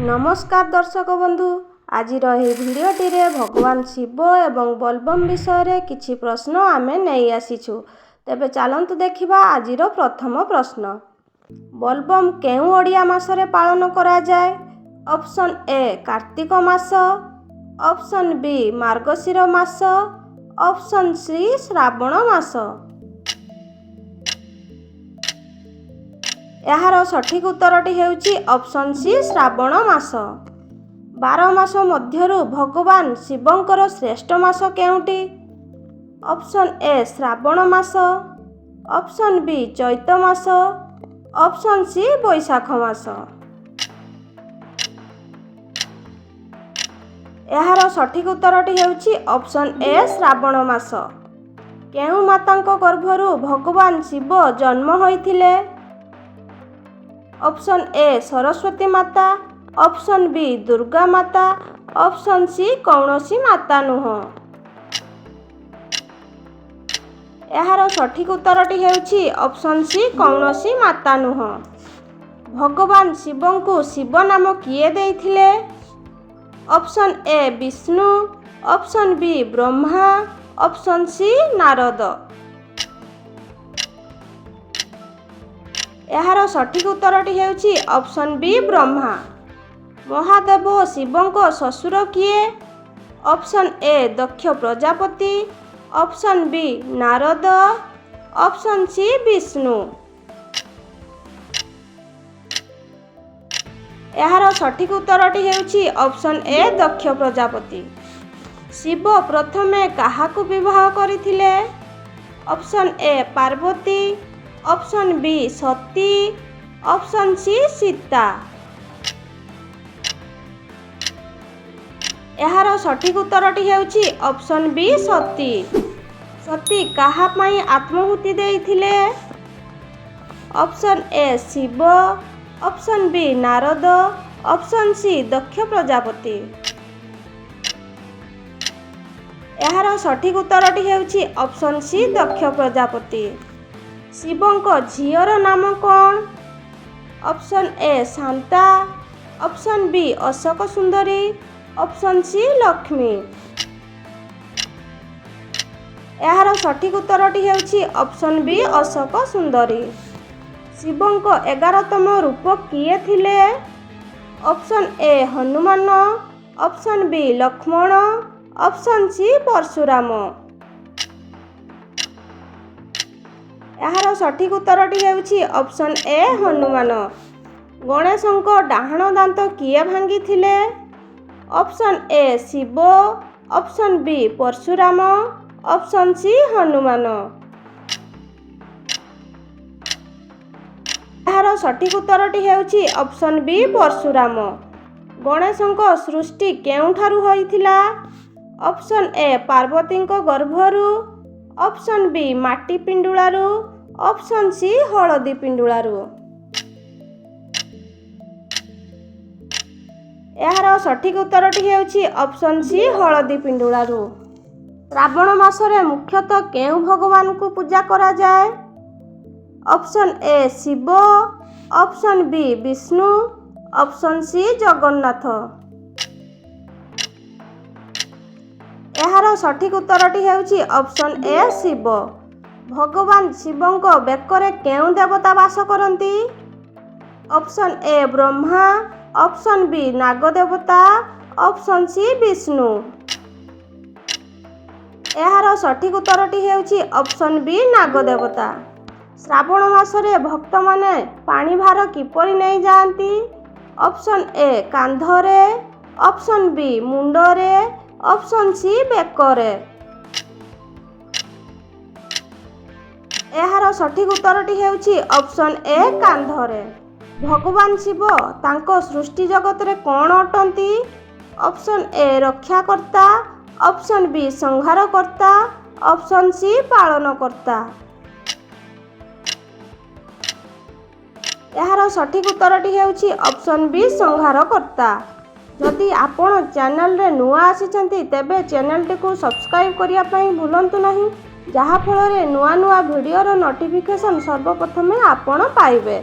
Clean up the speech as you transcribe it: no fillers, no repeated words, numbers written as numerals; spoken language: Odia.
ନମସ୍କାର ଦର୍ଶକ ବନ୍ଧୁ, ଆଜିର ଏହି ଭିଡ଼ିଓଟିରେ ଭଗବାନ ଶିବ ଏବଂ ବୋଲବମ୍ ବିଷୟରେ କିଛି ପ୍ରଶ୍ନ ଆମେ ନେଇ ଆସିଛୁ। ତେବେ ଚାଲନ୍ତୁ ଦେଖିବା ଆଜିର ପ୍ରଥମ ପ୍ରଶ୍ନ। ବୋଲବମ୍ କେଉଁ ଓଡ଼ିଆ ମାସରେ ପାଳନ କରାଯାଏ? ଅପସନ୍ ଏ କାର୍ତ୍ତିକ ମାସ, ଅପସନ୍ ବି ମାର୍ଗଶିର ମାସ, ଅପସନ୍ ସି ଶ୍ରାବଣ ମାସ। ଏହାର ସଠିକ୍ ଉତ୍ତରଟି ହେଉଛି ଅପସନ୍ ସି ଶ୍ରାବଣ ମାସ। 12 ମାସ ମଧ୍ୟରୁ ଭଗବାନ ଶିବଙ୍କର ଶ୍ରେଷ୍ଠ ମାସ କେଉଁଟି? ଅପସନ୍ ଏ ଶ୍ରାବଣ ମାସ, ଅପସନ୍ ବି ଚୈତ ମାସ, ଅପସନ୍ ସି ବୈଶାଖ ମାସ। ଏହାର ସଠିକ୍ ଉତ୍ତରଟି ହେଉଛି ଅପସନ୍ ଏ ଶ୍ରାବଣ ମାସ। କେଉଁ ମାତାଙ୍କ ଗର୍ଭରୁ ଭଗବାନ ଶିବ ଜନ୍ମ ହୋଇଥିଲେ? ଅପସନ୍ ଏ ସରସ୍ୱତୀ ମାତା, ଅପସନ୍ ବି ଦୁର୍ଗା ମାତା, ଅପସନ୍ ସି କୌଣସି ମାତା ନୁହଁ। ଏହାର ସଠିକ୍ ଉତ୍ତରଟି ହେଉଛି ଅପସନ୍ ସି କୌଣସି ମାତା ନୁହଁ। ଭଗବାନ ଶିବଙ୍କୁ ଶିବ ନାମ କିଏ ଦେଇଥିଲେ? Option A Vishnu, option B Brahma, option C Narada. ଏହାର ସଠିକ୍ ଉତ୍ତରଟି ହେଉଛି ଅପସନ୍ ବି ବ୍ରହ୍ମା। ମହାଦେବ ଶିବଙ୍କ ଶ୍ୱଶୁର କିଏ? Option A Daksha Prajapati, option B Narada, option C Vishnu. ଏହାର ସଠିକ୍ ଉତ୍ତରଟି ହେଉଛି ଅପସନ୍ ଏ ଦକ୍ଷ ପ୍ରଜାପତି। ଶିବ ପ୍ରଥମେ କାହାକୁ ବିବାହ କରିଥିଲେ? Option A Parvati, option B Sati, option C Sita. ଏହାର ସଠିକ୍ ଉତ୍ତରଟି ହେଉଛି ଅପସନ୍ ବି ସତୀ। ସତୀ କାହା ପାଇଁ ଆତ୍ମାହୁତି ଦେଇଥିଲେ? Option A Shiva, option B Narada, option C Daksha Prajapati. ଏହାର ସଠିକ୍ ଉତ୍ତରଟି ହେଉଛି ଅପସନ୍ ସି ଦକ୍ଷ ପ୍ରଜାପତି। ଶିବଙ୍କ ଝିଅର ନାମ କ'ଣ? Option A Shanta, option B Ashok Sundari, option C Lakshmi. ଏହାର ସଠିକ୍ ଉତ୍ତରଟି ହେଉଛି ଅପସନ୍ ବି ଅଶୋକ ସୁନ୍ଦରୀ। ଶିବଙ୍କ 11ତମ ରୂପ କିଏ ଥିଲେ? Option A Hanuman, option B Lakshman, option C Parashuram. ଏହାର ସଠିକ୍ ଉତ୍ତରଟି ହେଉଛି ଅପସନ୍ ଏ ହନୁମାନ। ଗଣେଶଙ୍କ ଡାହାଣ ଦାନ୍ତ କିଏ ଭାଙ୍ଗିଥିଲେ? Option A Shiva, option B Parashuram, option C Hanuman. ଏହାର ସଠିକ୍ ଉତ୍ତରଟି ହେଉଛି ଅପସନ୍ ବି ପରଶୁରାମ। ଗଣେଶଙ୍କ ସୃଷ୍ଟି କେଉଁଠାରୁ ହୋଇଥିଲା? ଅପସନ୍ ଏ ପାର୍ବତୀଙ୍କ ଗର୍ଭରୁ, ଅପସନ୍ ବି ମାଟି ପିଣ୍ଡୁଳାରୁ, ଅପସନ୍ ସି ହଳଦୀ ପିଣ୍ଡୁଳାରୁ। ଏହାର ସଠିକ୍ ଉତ୍ତରଟି ହେଉଛି ଅପସନ୍ ସି ହଳଦୀ ପିଣ୍ଡୁଳାରୁ। ଶ୍ରାବଣ ମାସରେ ମୁଖ୍ୟତଃ କେଉଁ ଭଗବାନଙ୍କୁ ପୂଜା କରାଯାଏ? Option A Shiva, option B Vishnu, option C Jagannath. ଏହାର ସଠିକ୍ ଉତ୍ତରଟି ହେଉଛି ଅପସନ୍ ଏ ଶିବ। ଭଗବାନ ଶିବଙ୍କ ବେକରେ କେଉଁ ଦେବତା ବାସ କରନ୍ତି? Option A Brahma, option B ନାଗଦେବତା, ଅପସନ୍ ସି ବିଷ୍ଣୁ। ଏହାର ସଠିକ୍ ଉତ୍ତରଟି ହେଉଛି ଅପସନ୍ ବି ନାଗଦେବତା। ଶ୍ରାବଣ ମାସରେ ଭକ୍ତମାନେ ପାଣି ଭାର କିପରି ନେଇଯାଆନ୍ତି? ଅପସନ୍ ଏ କାନ୍ଧରେ, ଅପସନ୍ ବି ମୁଣ୍ଡରେ, ଅପସନ୍ ସି ବେକରେ। ଏହାର ସଠିକ୍ ଉତ୍ତରଟି ହେଉଛି ଅପସନ୍ ଏ କାନ୍ଧରେ। ଭଗବାନ ଶିବ ତାଙ୍କ ସୃଷ୍ଟି ଜଗତରେ କ'ଣ ଅଟନ୍ତି? ଅପସନ୍ ଏ ରକ୍ଷାକର୍ତ୍ତା, ଅପସନ୍ ବି ସଂହାରକର୍ତ୍ତା, ଅପସନ୍ ସି ପାଳନକର୍ତ୍ତା। ଏହାର ସଠିକ୍ ଉତ୍ତରଟି ହେଉଛି ଅପସନ୍ ବି ସଂହାରକର୍ତ୍ତା। ଯଦି ଆପଣ ଚ୍ୟାନେଲରେ ନୂଆ ଆସିଛନ୍ତି, ତେବେ ଚ୍ୟାନେଲଟିକୁ ସବସ୍କ୍ରାଇବ୍ କରିବା ପାଇଁ ଭୁଲନ୍ତୁ ନାହିଁ, ଯାହାଫଳରେ ନୂଆ ନୂଆ ଭିଡ଼ିଓର ନୋଟିଫିକେସନ୍ ସର୍ବପ୍ରଥମେ ଆପଣ ପାଇବେ।